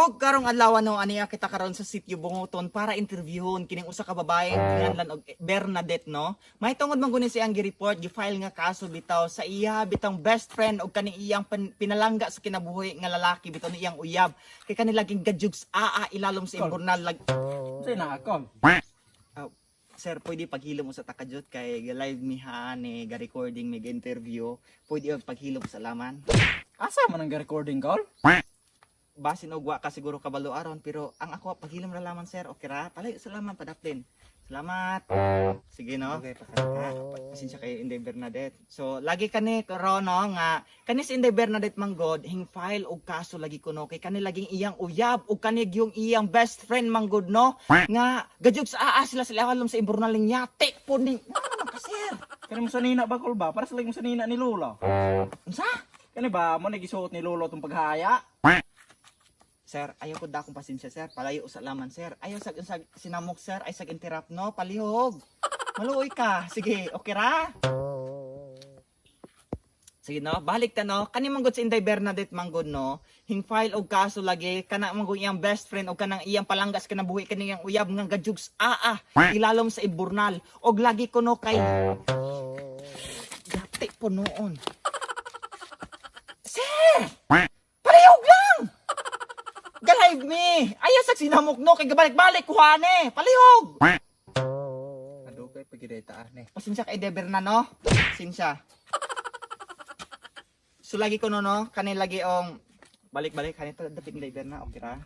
Og karong adlaw, no, aniya kita karon sa Sitio Bunguton para interviewon kining usa ka babae nganlan og Bernadette, no. May tungod man guni siyang gi-report, gi-file nga kaso bitaw sa iya bitang best friend og kani iyang pinalangga sa kinabuhi nga lalaki bitaw ni iyang uyab kay kani laging gajugs aa ilalom sa imburnal lag. Unsay na ako? Ah, sir, pwede paghilom mo sa takajot kay ga-live mi ha ni ga-recording mi ga-interview. Pwede og paghilom sa laman. Asa man ang recording call? Basin og wa ka siguro kabalo aron, pero ang ako paghilom ra laman, sir. Okay ra? Palayo sa laman padaplin. Salamat. Sige, no. Okay, pakalita. Pasensya kay Inday Bernadette. So lagi kani karon, no, nga kani si Inday Bernadette manggod hing file og kaso lagi kuno kay kani laging iyang uyab og kani yung iyang best friend manggod, no, nga gadyog sa aa sila sila kalom sa imbornaling yate po ni nga naman ka, sir. Kani mo sanina ba kol ba? Para sa lagi mo sanina ni Lolo. Unsa? Kani ba mo ni gisuot ni Lolo tong paghaya? Sir, ayaw ko da akong pasensya, sir. Palayo sa laman, sir. Ayaw sa sinamok, sir. Ay sag interrupt, no. Palihog. Maluoy ka. Sige, okay ra? Sige, no, balik ta, no. Kani manggod si Inday Bernadette manggod, no. Hing file og kaso lagi kana manggod iyang best friend og kanang iyang palanggas kinabuhi kaniyang uyab nga gajugs aa ilalom sa iburnal og lagi kuno kay yate po noon. Sir! Palihog lang! Galive me! Ayaw sa sinamok, no, kay gabalik-balik kuhane. Palihog! Adugay pagidaytaan eh. Pasensya kay Deber na, no? Pasensya. So lagi ko no no, kani lagi ong balik-balik kani to dapit Inday Berna, okay ra?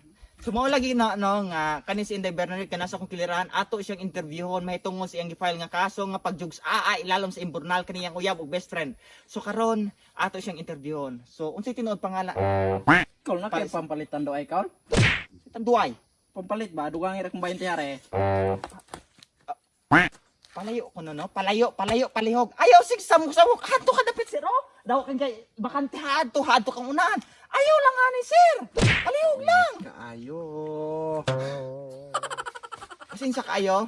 So mao lagi na, no, nga kani si Inday Bernadette kanasa kong kilirahan ato siyang interviewon mahitungod sa iyang gi-file nga kaso nga pagjugs aa ilalom sa imburnal kaniyang uyab ug best friend. So karon ato siyang interviewon. So unsay tinuod pangalan? Kol na kay pampalitan do ay kol. Tanduay. Pampalit ba dugang ira kung 20 are. Palayo ko no, no? Palayo, palayo, palihog. Ayaw, sig samok-samok. Hadto ka dapit, sir, oh. Daw kang kay bakante hadto, hadto kang unahan. Ayaw lang ani, sir. Palihog lang. Kaayo. Pasensya kaayo.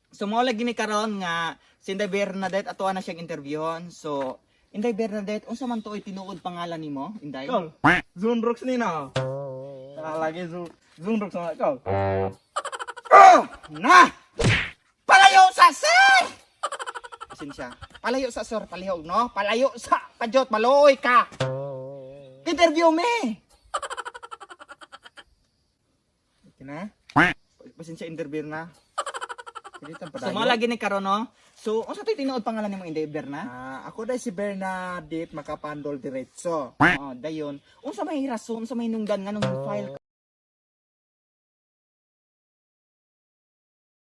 So mao lagi ni karon nga si Inday Bernadette ato na siyang interviewon. So Inday Bernadette, unsa man tuoy tinuod pangalan nimo, Inday? Kol. Zunrox ni na. Lagi Zunrox na kol. Oh! Na! Palayo sa sir! Pasensya. Palayo sa sir, palihog, no? Palayo sa kajot, maluoy ka. Interview me. Okay na. Pasensya, interview na. Pilitan So mao lagi ni karon, no? So unsa to'y tinuod pangalan nimo, Inday Berna? Ah, ako dahil si Bernadette Makapandol Diretso. Oo, dayon. Unsa may rason, unsa may nungdan nganong file